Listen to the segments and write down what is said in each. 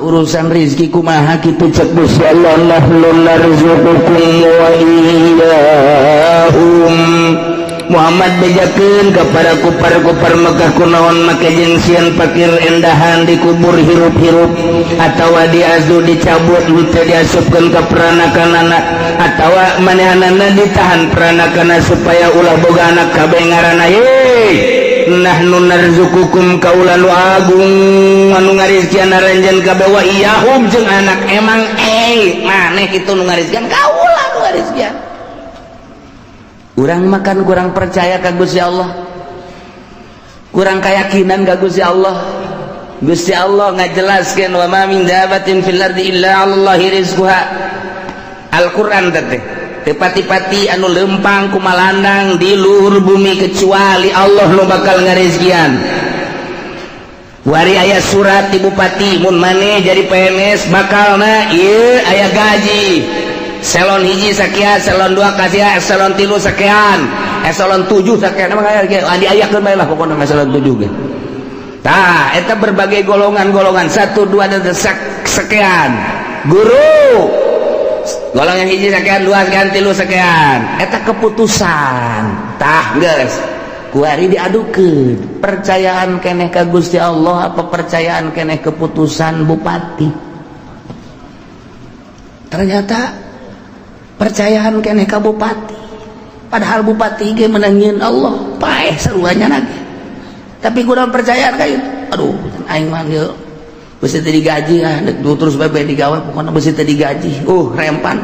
Urusan rizki kumaha kitu? Cek Gusti Allah, nahnu narzuqukum wa iyyahum. Muhammad, bejakeun kepada kupar-kupar Mekah, kunaon make jeung sieun pakir endahan dikubur hirup-hirup atawa diazu dicabut henteu diasupkeun ka peranakan anak atawa manehanana ditahan peranakan supaya ulah boga anak kabeh ngaranna ye. Nahnu narzuqukum, kaula nu agung anu ngarizkian aranjeun kabeh, wa iyyahum jeung anak. Emang maneh itu nu ngarizkian? Kaula nu ngarizkian. Urang makan kurang percaya ka Gusti Allah, kurang keyakinan ka Gusti Allah. Gusti Allah ngajelaskeun, wa ma min dabatin fil ardi illa 'alallahi rizquha. Al-Qur'an teh, teu pati-pati anu lempang kumalandang di luhur bumi kecuali Allah nu bakal ngarizkian. Wari aya surat di bupati, mun maneh jadi PNS bakalna ieu aya gaji eselon 1 sekian, eselon 2 kasihan, eselon 3 sekian, eselon 7 sekian. Emang aya diayakeun bae lah pokokna eselon 7 ge. Tah, eta berbagai golongan-golongan 1 2 dan sekian. Guru golongan 1 sekian, 2 sekian, 3 sekian. Eta keputusan. Tah, geus kuari diadukeun, percayaan keneh ka Gusti Allah apa percayaan keneh keputusan bupati? Ternyata percayaan keneh ka bupati, padahal bupati ge menangin Allah paeh saruanya lagi, tapi kurang percayaan kayak, aduh, aing mah ieu besi teu digaji, ah terus bae digawe, pokoknya besi teu digaji, rempan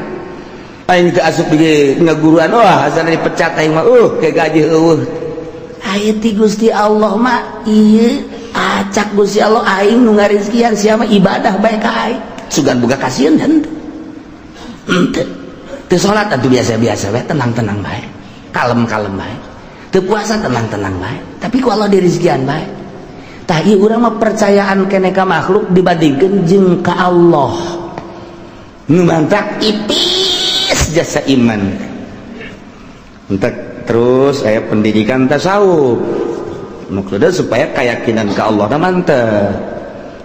aing teu asup di ngaguruan, wah, asana dipecat aing mah, kayak gaji eueuh. Aya ti Gusti Allah mah ieu, acak Gusti Allah, aing nu ngarizkian, sia mah ibadah bae ka aing, sugan boga kasieun henteu. Henteu teu salat atuh biasa-biasa bae, tenang-tenang bae, kalem-kalem bae, teu puasa tenang-tenang bae, tapi ku Allah dirizkian bae. Tah, ieu urang mah percayaan keneh ka makhluk dibandingkeun jeung ka Allah, nu mantak ipis jasa iman. Entek terus aya pendidikan tasawuf, maksudnya supaya keyakinan ke Allah mantep,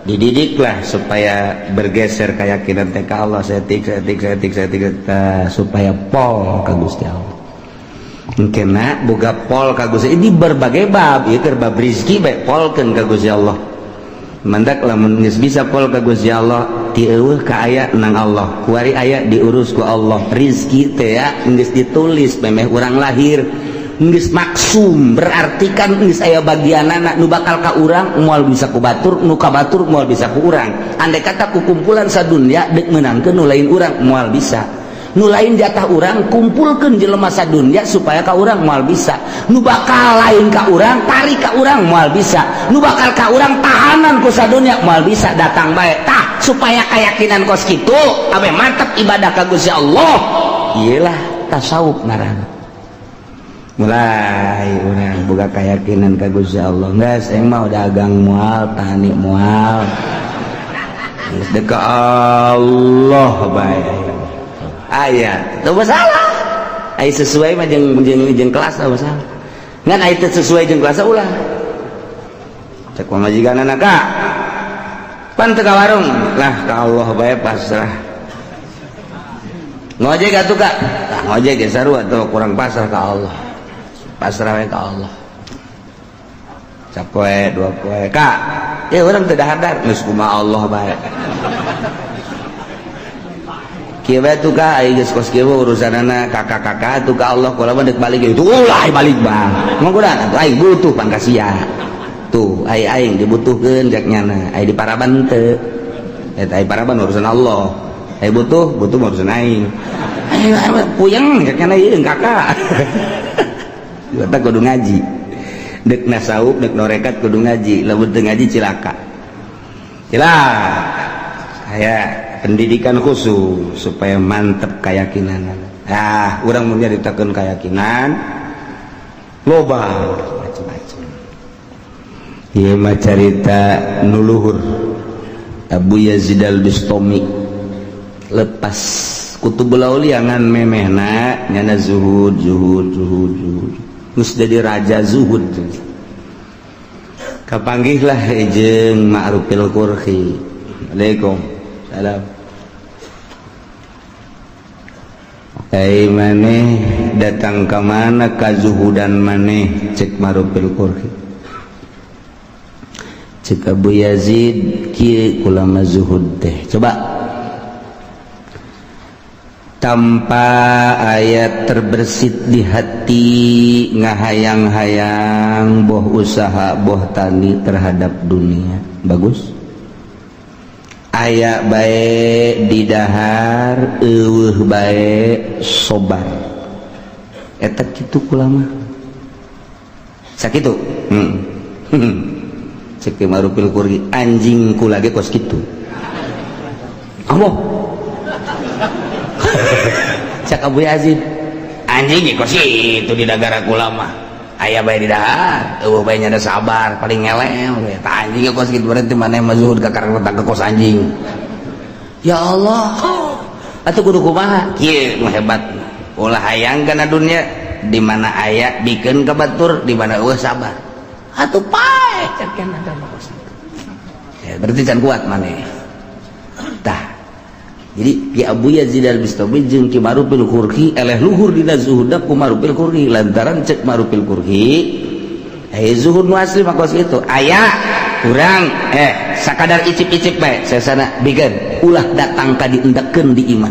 dididiklah supaya bergeser keyakinan teh ka Allah setik setik setik setik, supaya pol ka Gusti Allah. Kena boga pol ka Gusti ini berbagai bab ieu, keur bab rezeki bae polkeun ka Gusti Allah. Mantak lamun geus bisa pol ka Gusti Allah, ti eueuh ka aya nang Allah, kuari aya diurus ku Allah. Rizki teh ya geus ditulis memeh urang lahir, geus maksum, berarti kan geus aya bagianana. Nu bakal ka urang moal bisa ku batur, nu ka batur moal bisa ku urang. Andai kata ku kumpulan sadunya dek meunangkeun nu lain urang, moal bisa. Nu lain jatah urang, kumpulkeun jelema sadunya supaya ka urang, moal bisa. Nu bakal lain ka urang, tarik ka urang, moal bisa. Nu bakal ka urang, tahanan ku sadunya, moal bisa, datang bae. Tah, supaya keyakinan kos kitu abe mantap ibadah ka Gusti Allah, iyalah tasawuf ngaranna. Mulai urang boga keyakinan ka Gusti Allah, geus aing mah dagang moal, tani moal, geus dek ka Allah bae. Aya teu masalah, aya sesuai mah jeung jeung jeung kelas teu masalah, ngan aya teu sesuai jeung kelas ulah. Cek pamajikanana, "Kak, pan teu ka warung lah." Ka Allah bae, pasrah. Ngojek atuh, Kak. Nah, ngojek ge sarua tuh, kurang pasrah ka Allah, pasrah we ka Allah. Sapoe 2 poe, Kak, ya urang teu dahar, geus kumaha Allah bae. Kieu bae tuh, Kak, ai geus kos kieu urusanana kakak-kakak tuh ka Allah. Kula mah deuk balik itu ulah balik, Bang. Mah kuda atuh aing butuh pan ka sia tuh, ai aing dibutuhkeun cek nyana, ai di paraban teu eta, ai paraban urusan Allah, ai butuh butuh urusan aing, ai puyeng cek nyana ieu kakak. Eta kudu ngaji, dek nasawuf, dek norekat kudu ngaji. Lamun teu ngaji cilaka, cilaka. Aya pendidikan khusus supaya mantep keyakinan. Ah, urang mun nyaritakeun keyakinan loba macam-macam. Ieu mah carita nu luhur, Abu Yazid Al-Bistami lepas Kutubul Aulia ngan memehna nyana zuhud zuhud zuhud zuhud, geus jadi raja zuhud. Kapanggihlah jeung Ma'rufil Qurhi. Waalaikumsalam. Ai maneh datang ka mana kazuhudan maneh cek Ma'rufil Karhi. Cek Abu Yazid kieu ulama zuhud teh. Coba tanpa ayat terbersit di hati ngahayang-hayang boh usaha boh tani terhadap dunia. Bagus. Aya bae didahar eueuh bae sobar. Eta kitu kulama. Sakitu. Cek Ma'rufil Karhi anjing kula ge kos kitu. Ambo. Cek Abu Yazid anjing ge kos kitu di nagara kula mah. Aya bae didahar, eueuh bae nya sabar paling ngelem we. Tah anjing ge kos kitu berarti maneh mah zuhud ka karena ke kos anjing. Ya Allah. Atuh kudu kumaha? Kieu nu hebat. Ulah hayang kana dunia di mana aya bikeun ka batur, di mana eueuh sabar. Atuh pae cek kana kos kitu. Ya berarti can kuat maneh. Tah. Jadi Ki Abu Yazid Al-Bistami jeung Ki Ma'rufil Karhi eleh luhur dina zuhudna ku Ma'rufil Karhi lantaran cek Ma'rufil Karhi zuhud nu asli mah kos kitu. Aya urang sakadar icip-icip bae sesana bikeun ulah datang ka diendekeun di imah.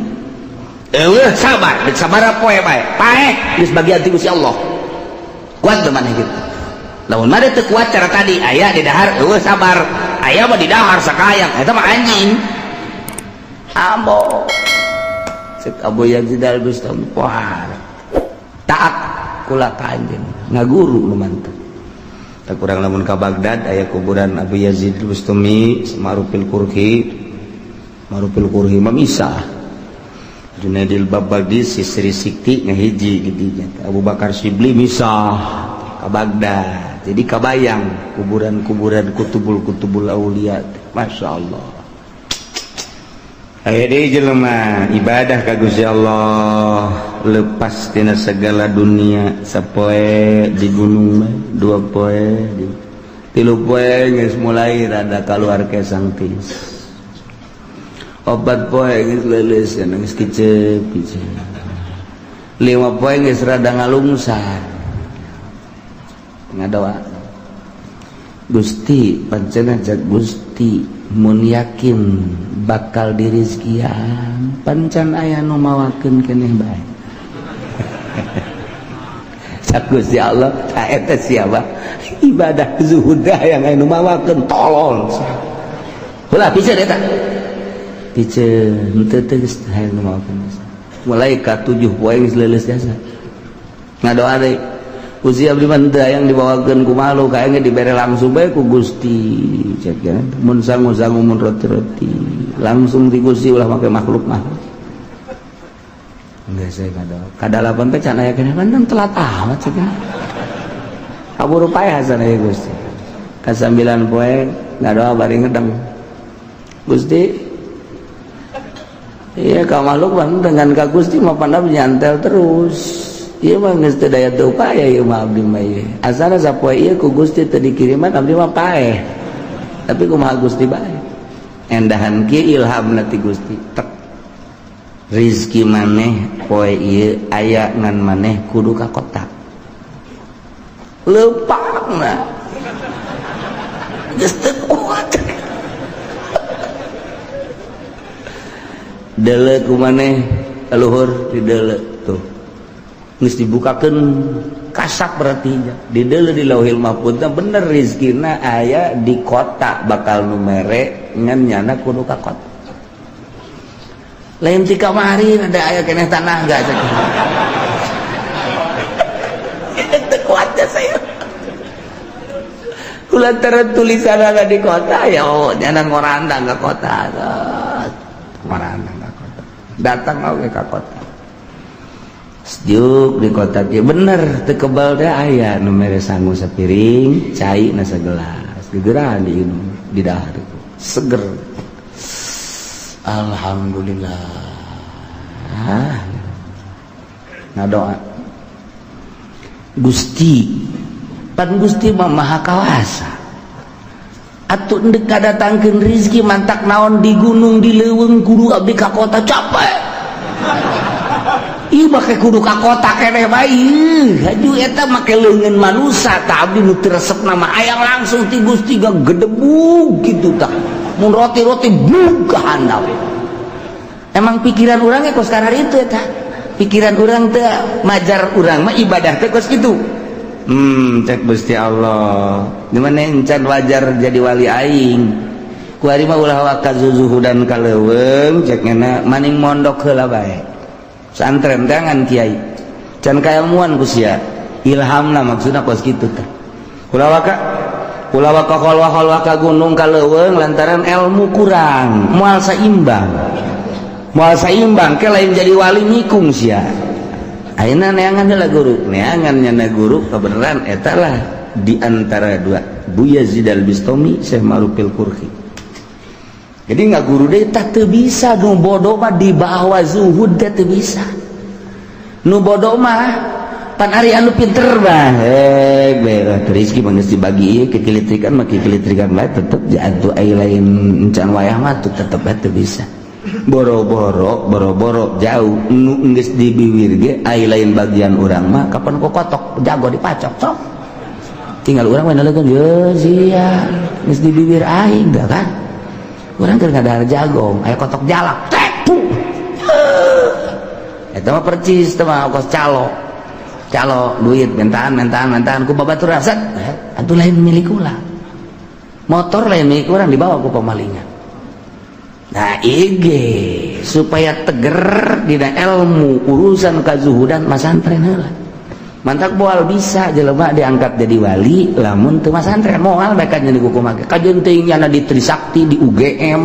Eueuh sabar, geus sabaraha poe bae. Paeh geus bagian ti Gusti Allah. Kuat teu maneh kitu. Lamun mah teu kuat cara tadi aya di dahar eueuh sabar. Aya mah di dahar sakayang eta mah anjing. Ambo cek Abu Yazid Al-Bistami wah taat kula ka anjeun ngaguru nu mantep. Tak kurang lamun ka Baghdad aya kuburan Abu Yazid Al-Bistami Ma'rufil Karhi. Ma'rufil Karhi mah misah Junaidil Babadi Sisri Sikti ngahiji di dinya Abu Bakar Sibli misah ka Baghdad. Jadi kabayang kuburan-kuburan kutubul-kutubul aulia. Masya Allah. Aya deui jelema ibadah ka Gusti Allah lepas tina segala dunia sapoe di gunung mah dua poe tilu poe geus mulai rada kaluar kesang tis opat poe geus leuleus geus kicep kicep lima poe geus rada ngalungsar ngadoa Gusti pancena jag Gusti mun yakin bakal dirizkian pancan aya nu mawakeun keneh bae. Cak Gusti Allah ta eta siapa ibadah zuhud yang aya nu mawakeun tolol. Ulah piceun eta. Piceun teu teu geus aya nu mawakeun. Mulai ka 7 poe geus leuleus jasa. Ngadoa deui. Gusti abdi mah teu hayang dibawakeun ku malu kaengge dibere langsung bae ku Gusti. Cek ya mun sangu-sangu mun roti-roti langsung di Gusti ulah make makhluk mah. Enggak saya kada. Kadalapan teh can aya keneh kan telat amat cek. Kaburu paeh hasan aya Gusti. Ka 9 poe ngadoa bari ngedeng. Gusti iya ka makhluk mah dengan ka Gusti mah pandam nyantel terus. Ieu mah geus teu daya teu upaya ieu mah abdi mah ieu. Asana sapoe ieu ku Gusti teu dikiriman abdi mah paeh. Tapi kumaha Gusti bae. Endahan kieu ilhamna ti Gusti. Tek. Rizki maneh poe ieu aya ngan maneh kudu ka kota. Leumpangna. Geus teu kuat. Deuleu ku maneh kaluhur di deuleu tuh. Geus dibukakeun kasak berarti di deuleu di Lauhil Mahfuz bener rizkina aya di kota bakal nu mere ngan nyana kudu ka kota. Lain ti kamari ada aya keneh tanah enggak cek. Teu kuat saya. Kulantaran tulisan ada di kota ya oh nyana ngorandang ka kota. Ngorandang ka kota. Datang oge ka kota. Sejuk di kota kieu bener teu kebal teh aya nu mere sangu sapiring cai na sagelas gegeran diinum di dahar seger. Alhamdulillah. Ngadoa Gusti pan Gusti mah maha kawasa. Atuh ndek ngadatangkeun rizki mantak naon di gunung, di leuweung, kudu abdi ka kota, capek. Ieu make kudu ka kota keneh bae. Haju eta make leungeun manusa tah. Abdi nu teu resep nama hayang langsung ti Gusti, gedebug kitu tah. Mun roti-roti bug ka handap. Emang pikiran urangnya kos itu eta. Pikiran urang teh majar urang mah ibadah teh kos kitu. Cek Gusti Allah. Di mana encan wajar jadi wali aing. Kuari mah ulah waka zuzuhudan ka leuweung, cek ngena maning mondok heula bae. Santren tangan kiai. Can kailmuan ku sia. Ilhamna maksudna kos kitu teh. Ulah waka kholwah-kholwah ka gunung, ka leuweung, lantaran ilmu kurang, moal saimbang. Moal saimbang ke lain jadi wali, mikung sia. Ayeuna neangan heula guru, neangan nyana guru kebenaran eta lah di antara dua, Bu Yazid Al-Bistami, Syekh Ma'rufil Qurhi. Jadi nggak guru deh tak teu bisa. Nu bodoh mah di bawah zuhud teh teu bisa. Nu bodoh mah pan ari anu pinter mah eh rezeki mah geus dibagi ieu, kekilitrikan mah kekilitrikan bae, tetep jatuh. Ai lain encan wayah mah tuh tetep bae teu bisa. Boro-boro, boro-boro jauh, nu geus di biwir ge ai lain bagian urang mah kapan ku kotok jago dipacok sok. Tinggal urang mah nalegeun ye sia geus di bibir aing dah kan. Urang keur ngadahar jagong, aya kotok jalak tek pu. Eta mah percis teh mah kos calo calo duit mentaan mentaan mentaan ku babatur set atuh lain milik ulah. Motor lain milik urang, dibawa ku pemalingan. Nah, IG supaya teger dina ilmu urusan kazuhudan, masantren heula. Mantak moal bisa jelema diangkat jadi wali lamun teu masantren, moal mereka jadi kumaha. Kajeun teuing nyana di Trisakti, di UGM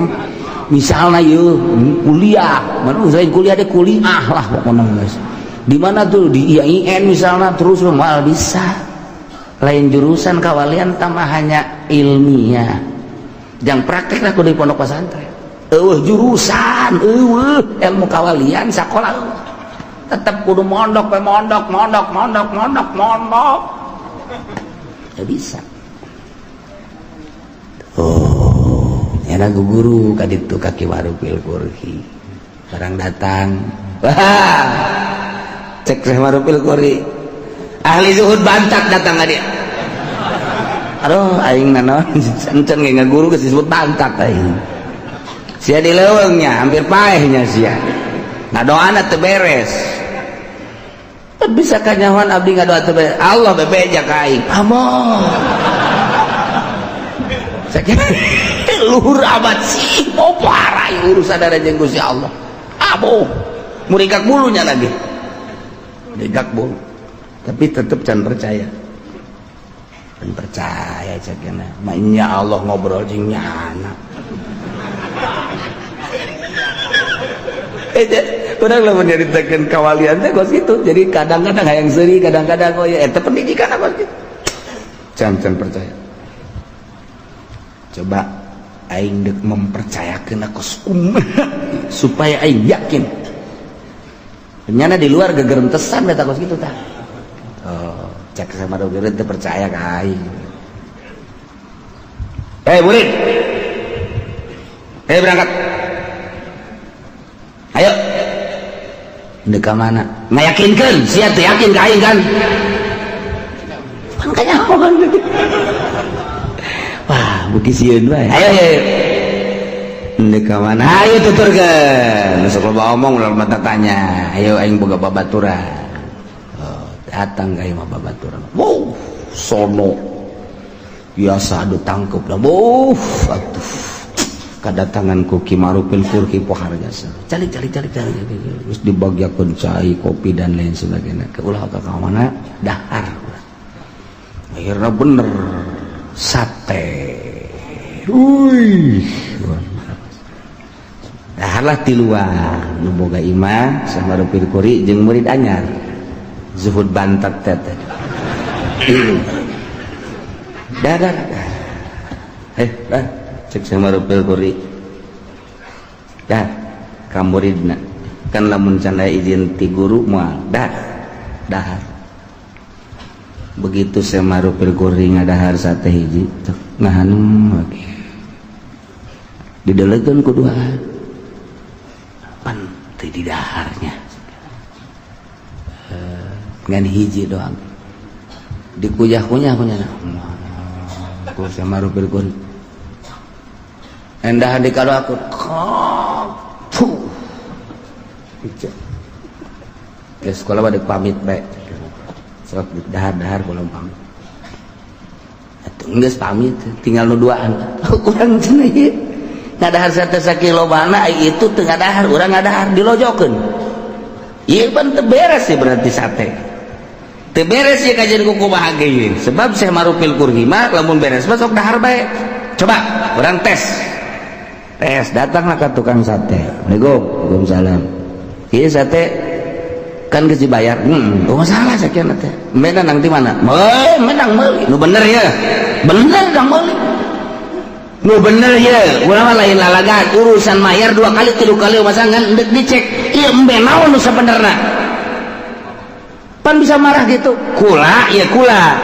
misalnya, yeuh kuliah mana, selain kuliah deh kuliah lah pokoknya guys. Di mana tuh, di IAIN misalnya, terus moal bisa. Lain jurusan kawalian tambah hanya ilmiah, jangan praktek lah kudu di pondok pesantren. Eueuh jurusan, eueuh ilmu kawalian sekolah, tetap kudu mondok we, mondok mondok mondok mondok mondok ya bisa. Oh ya, lagu guru kaditu kaki Marufil Qurhi barang datang. Wah, cek Syekh Marufil Qurhi, ahli zuhud bantak datang ka dia. Aduh, aing nanaon encan ge guru geus disebut bantak aing. Sia di leuweungnya hampir paehnya sia. Nah, doana teu beres. Bisa kanyahoan abdi ngadoa teu beres. Allah bebeja ka aing. Amoh. Sakieu luhur amat sih. Oh, parah urusan ada jeung Gusti Allah. Amoh. Murigak bulunya lagi. Murigak bulu. Tapi tetep can percaya. Can percaya cekena. Mainnya Allah ngobrol jeung nyana. Urang lah menyeritakan kawalian teh kos gitu. Jadi kadang-kadang hayang seuri, kadang-kadang oh ya eta pendidikan apa gitu. Can can percaya. Coba aing deuk mempercayakeun aku kumaha supaya aing yakin. Nyana di luar gegerentesan eta kos gitu tah. Oh, cek sama dogeren teu percaya ka aing. Hei murid. Hei, berangkat. Ayo. Ndek ka mana? Ngayakinkeun, sia teu yakin ka aing kan? Pan kanyahoan. Wah, beuki sieun bae. Ayo, ayo. Ndek ka mana? Ayo tuturkeun. Sok loba omong ulah mata tanya. Ayo, aing boga babaturan. Oh, datang ka imah babaturan. Wow, sono. Biasa adu tangkep lah. Wow, atuh. Kedatangan ku Ki Marufil Qurhi pohar jasa. Calik calik calik calik. Terus dibagiakeun cai, kopi dan lain sebagainya. Ke ulah ka mana? Dahar. Akhirnya bener sate. Wih, daharlah tiluan nu boga imah sama Marufil Qurhi jeung murid anyar. Zuhud bantat teh. Dah dah dah. Eh, dah. Cek sama Marufil Qurhi. Dah, ka muridna. Kan lamun can aya izin ti guru moal dah. Dahar. Begitu saya Marufil Qurhi ngadahar sate hiji, cek nahan lagi. Didelekeun ku duaan. Pan teu didaharnya. Ngan hiji doang. Dikuyah-kunyah kunyah. Ku sama rupil kun. Endah di kalau aku. Puh. Ya sekolah pada pamit bae. Sok dahar-dahar kula pamit. Atuh geus pamit, tinggal nu duaan. Urang cenah ieu. Ngadahar sate sakilo mana itu teu ngadahar, urang ngadahar dilojokeun. Ieu pan teu beres sih berarti sate. Teu beres ieu kajian ku kumaha ge ieu. Sebab Syekh Marufil Kurhi mah lamun beres mah sok dahar bae. Coba urang tes. Tes datanglah ke tukang sate. Assalamualaikum. Waalaikumsalam. Ieu sate kan geus dibayar. Oh masalah sekian teh. Menang di mana? Menang meuli. Nu bener ya. Bener dang meuli. Nu bener ya. Urang mah lain lalagan urusan mayar dua kali tilu kali masa ngan endek dicek. Ieu embe naon nu sabenerna? Pan bisa marah gitu. Kula ya kula.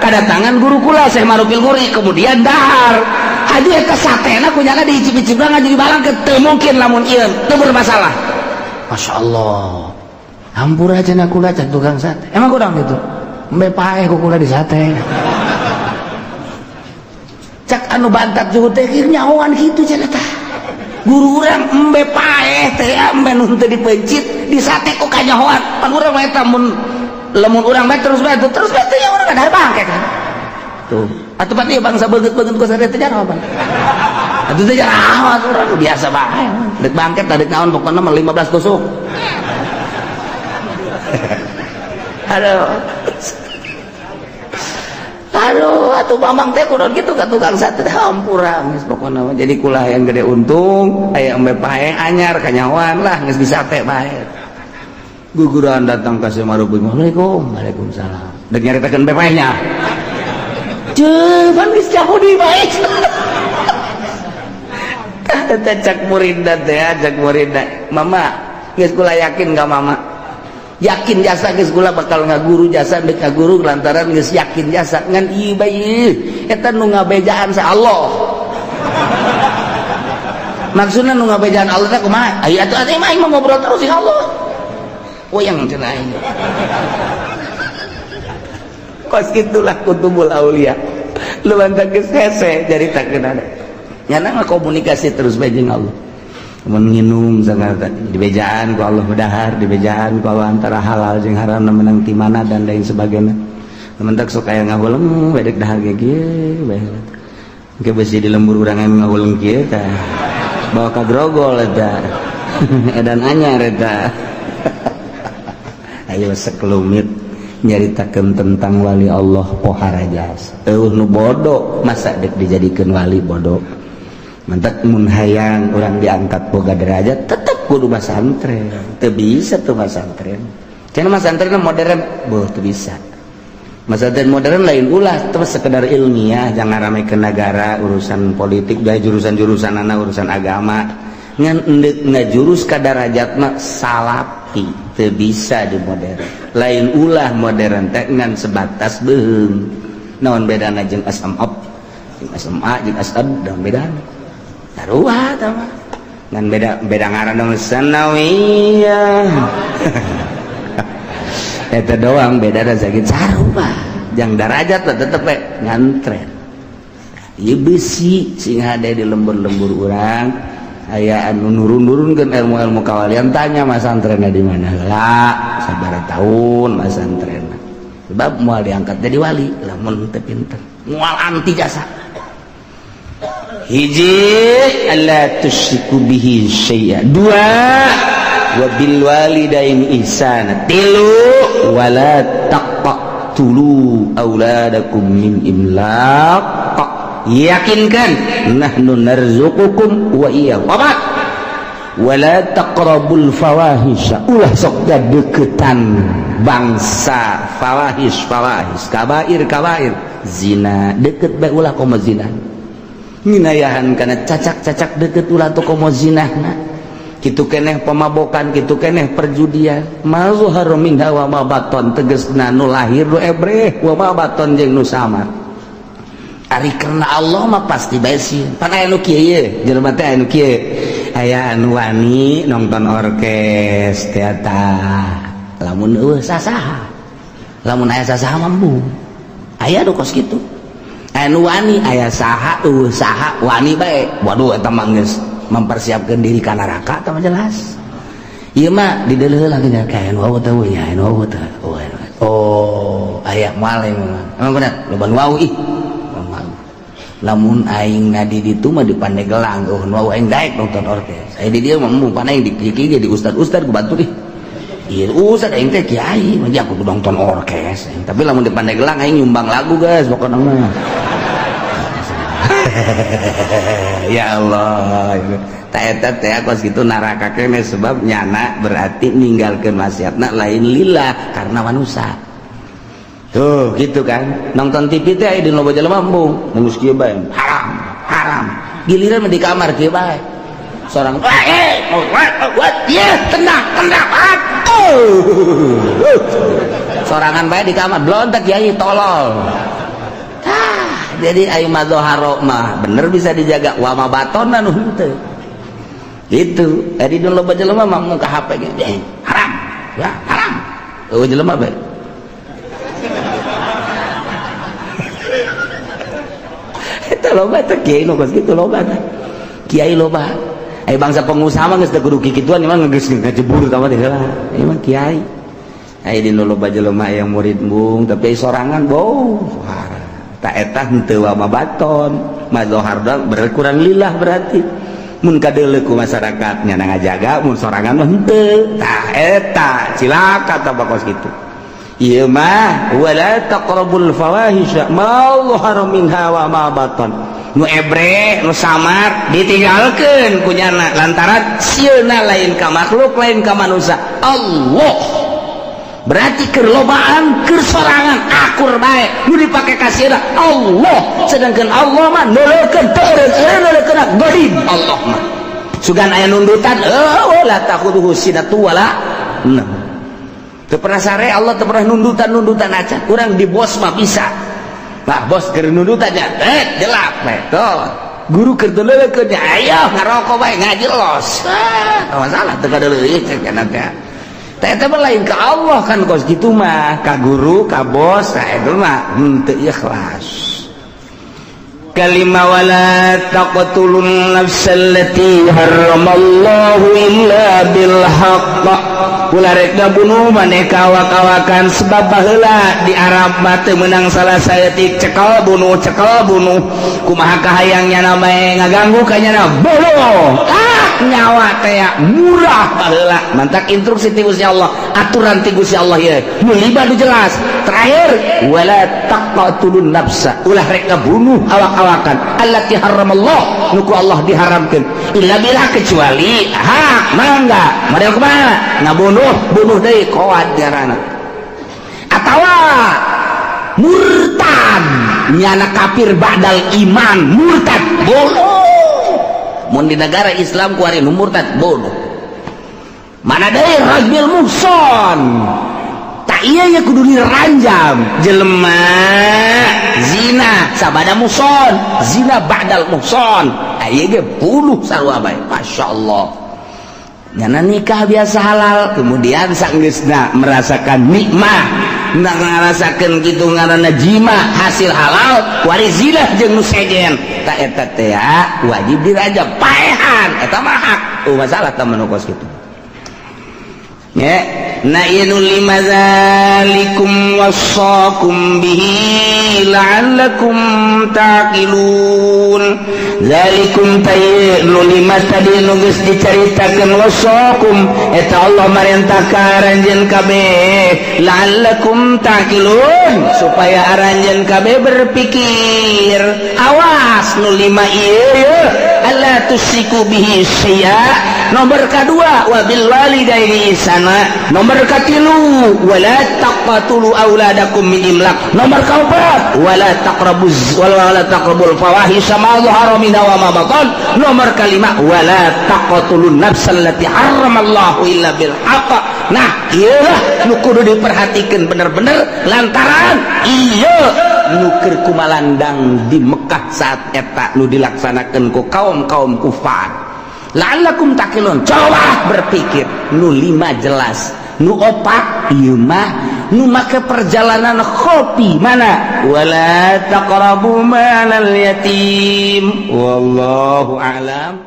Kedatangan guru kula Syekh Marufil Guri kemudian dahar. Haju eta satena kunyana diicip-icip ngaju dibalang ke teu mungkin lamun ieu teu bermasalah. Masya Allah. Hampura aja nak kula cak tukang sate. Emang kurang gitu. Embe paeh ku kula di sate. Cak anu bantat juhud teh nyahoan kitu cenah tah. Guru urang embe paeh teh embe nu teu dipencit di sate ku kanyahoan. Pan urang mah eta mun lamun urang bae terus bae terus bae teh urang ada bangke kan. Tuh. Atuh pan ieu bangsa beungeut-beungeut ku sate teh jaraho pan. Atuh teh jaraho urang biasa bae. Dek bangket dek naon pokona mah 15 tusuk. Aduh. Aduh, atuh mamang teh kudu kitu ka tukang sate teh hampura geus pokona mah. Jadi kula yang gede untung, aya embe pae anyar kanyahoan lah geus di sate bae. Guguran datang ka Syekh Maruf. Assalamualaikum. Waalaikumsalam. Dek nyaritakeun paehnya. Cuman geus jauh di bae. Tah teh cak muridna teh, cak muridna. Mama, geus kula yakin ka mama. Yakin jasa geus kula bakal ngaguru jasa deuk ngaguru lantaran geus yakin jasa ngan ieu bae eta nu ngabejaan sa Allah. Maksudna nu ngabejaan Allah teh kumaha? Aya atuh atuh mah aing mah ngobrol terus jeung Allah. Wayang cenah aing. Kos kitulah kutubul aulia. Lu mantap geus hese caritakeun ada. Nyana mah komunikasi terus bae jeung Allah. Mun nginum sagala dibejaan ku Allah dahar, dibejaan ku Allah antara halal jeung haram menang ti mana dan lain sebagainya. Mentak sok aya ngahuleng bedek dahar ge kieu bae. Engke besi di lembur urang anu ngahuleng kieu tah. Bawa ka grogol eta. Edan anyar eta. Ayo sekelumit nyaritakeun tentang wali Allah pohara jasa. Eueuh nu bodoh masa dek dijadikeun wali bodoh. Mantak mun hayang urang diangkat boga derajat tetep kudu masantren. Teu bisa tuh masantren. Cenah masantren modern, beuh teu bisa. Masantren modern lain ulah terus sekedar ilmiah, jangan rame ke negara, urusan politik, gaya jurusan-jurusan anak, urusan agama. Ngan endek ngajurus ka darajat mah salapi, teu bisa di modern. Lain ulah modern teh ngan sebatas beuheung. Naon bedana jeung SMA, jeung SMA jeung SAD naon bedana? Sarua tah mah. Ngan beda beda ngaran dong sanawiyah. Eta doang beda da sakit sarua. Jang darajat lah tetep we ngantren. Ieu besi sing hade di lembur-lembur urang aya anu nurun-nurunkeun ilmu-ilmu kawalian tanya masantrenna di mana lah sabaraha tahun masantrenna. Sebab moal diangkat jadi wali lamun teu pinter. Moal anti jasa. Hiji alla tusyriku bihi syai'a. Dua wa bil walidaini ihsana. Tilu wala taqtulu auladakum min imlaq. Yakinkan nahnu narzuqukum wa iyyahum. Opat wala taqrabul fawahisha. Ulah sok deketan bangsa fawahish fawahish kabair kabair zina deket bae ulah komo zina. Minayahan kana cacak-cacak deket ulah tuh komo zinahna. Kitu keneh pemabokan, kitu keneh perjudian. Ma zahara minha wa ma baton tegesna nu lahir nu ebreh wa ma baton jeung nu samar. Ari karena Allah mah pasti bae sieun. Pan aya nu kieu ye, jelema teh aya nu kieu. Aya anu wani nonton orkes teater. Lamun eueuh sasaha. Lamun aya sasaha mah embung. Aya nu kos kitu. Aya nu wani aya saha eueuh saha wani bae. Waduh, eta mah geus mempersiapkan diri ka neraka, tah mah jelas. Ieu mah dideuleuh lagi nya kayak nu wau teh nya, nu wau teh. Oh, aya moal mah. Emang bener, loba nu wau ih. Lamun aing ngadi ditu mah di Pandeglang, oh nu aing daek nonton orkes. Aya di dieu mah embung, pan aing di kieu di ustad-ustad ku batur ih. Ieu ustad aing teh kiai, mah aku nonton orkes. Tapi lamun di Pandeglang aing nyumbang lagu, guys, pokokna mah. Ya Allah, tak eta teh kos kitu neraka kene, sebab nyana berarti ninggalkeun maksiatna lain lillah, karena manusia. Tuh gitu kan, nonton TV teh aya di loba jelema embung, geus kieu bae, haram, haram. Giliran di kamar kieu bae. Seorang eh what ya, tenang, tenang, atuh. Sorangan bae di kamar, blontek kiai tolol. Tah, jadi ayo madzoharo mah bener bisa dijaga, wa ma batona nu henteu. Gitu. Adi nu loba jelema mah muka HP ge, haram. Ya, haram. Eueuh jelema bae. Eta loba teh kiai nu kos kitu loba teh. Kiai loba. Ai bangsa pengusaha mah geus teu kudu kikituan, emang geus ngajebur tah mah teh heula. Ieu mah kiai. Ai di nu loba jelema yang murid embung tapi sorangan bau. Tak eta henteu wa ma baton. Mazohar doang berkurang lillah berarti. Mun kadeuleu ku masyarakat nya ngajaga, mun sorangan mah henteu. Tah eta cilaka tah kos kitu. Ieu mah wala taqrabul fawahisha ma dhahara minha wa ma batan. Nu ebre, nu samar ditinggalkeun ku nyana lantaran sieuna lain ka makhluk, lain ka manusia. Allah. Berarti keur lobaan, keur sorangan akur bae nu dipake ka sieuna Allah. Sedangkan Allah mah neuleukeun teu eureun godim Allah mah. Sugan aya nundutan, eueuh la takhudhuhu sinatu wala naum. Teu pernah sare Allah, teu pernah nundutan-nundutan acan. Urang di bos mah bisa. Bah bos keur nundutan nya, jelap bae. Tuh. Guru keur teu nya, ayo ngarokok bae ngaji los. Ah, masalah teu kadeuleuh cek kana teh. Teh eta mah lain ka Allah kan kos kitu mah, ka guru, ka bos, nah eta mah henteu ikhlas. Kalima wala taqtulun nafsal lati harramallahu illa bil haqq. Ulah rek ngabunuh maneh ka awak-awakan, sebab baheula di Arab mah teu meunang salah saeutik, cekel bunuh, cekel bunuh. Kumaha kahayang nyana bae ngaganggu ka nyana bunuh. Ah, nyawa teh murah baheula. Mantak instruksi ti Gusti Allah, aturan ti Gusti Allah ieu. Nu lima nu jelas. Terakhir wala taqtulun nafsa. Ulah rek ngabunuh awak-awakan allati harramallah, nu ku Allah diharamkeun. Illa bila kecuali hak mangga. Model kumaha? Ngabunuh, bunuh deui koad ngaranna. Atawa murtad, nyana kafir ba'dal iman, murtad bunuh. Mun di negara Islam kuari nu murtad bunuh. Mana deui rajul muhson. Tak iya ya kudu diranjam jelema zina sabada muhson, zina ba'dal muhson. Aya ge bunuh sarua bae. Masyaallah. Nyana nikah biasa halal, kemudian sanggeusna merasakan nikmah, ngarasakeun kitu ngaranna jima hasil halal, kuari zina jeung nu sejen. Tak eta teh wajib dirajam paehan, eta mah hak. Oh masalah tah mah nu kos kitu. Ya, na ieu lima zalikum wasaqum bihi la'allakum taqilun. Zalikum tayyilu lima tadi nu geus dicaritakeun wasaqum eta Allah marentah ka aranjeun kabeh la'allakum taqilun, supaya aranjeun kabeh berpikir. Awas nu lima ieu, alla tusyriku bihi syai'a. Nomor kedua wabil walidaini ihsana. Nomor katilu wala taqtulu auladakum min imlak. Nomor keempat wala taqrabuz wala taqrabul fawahisha ma dhahara minha wa ma batan. Nomor kelima wala taqtulun nafsal lati harramallahu illa bil haqq. Nah, ieu lah nu kudu diperhatikan bener-bener lantaran ieu Nu keur kumalandang di Mekah saat eta nu dilaksanakan ku kaum-kaum kufar. La'allakum taqilun, coba berpikir. Nu lima jelas, nu opat ieu mah nu make perjalanan kopi mana, wala taqrabu malal yatim. Wallahu a'lam.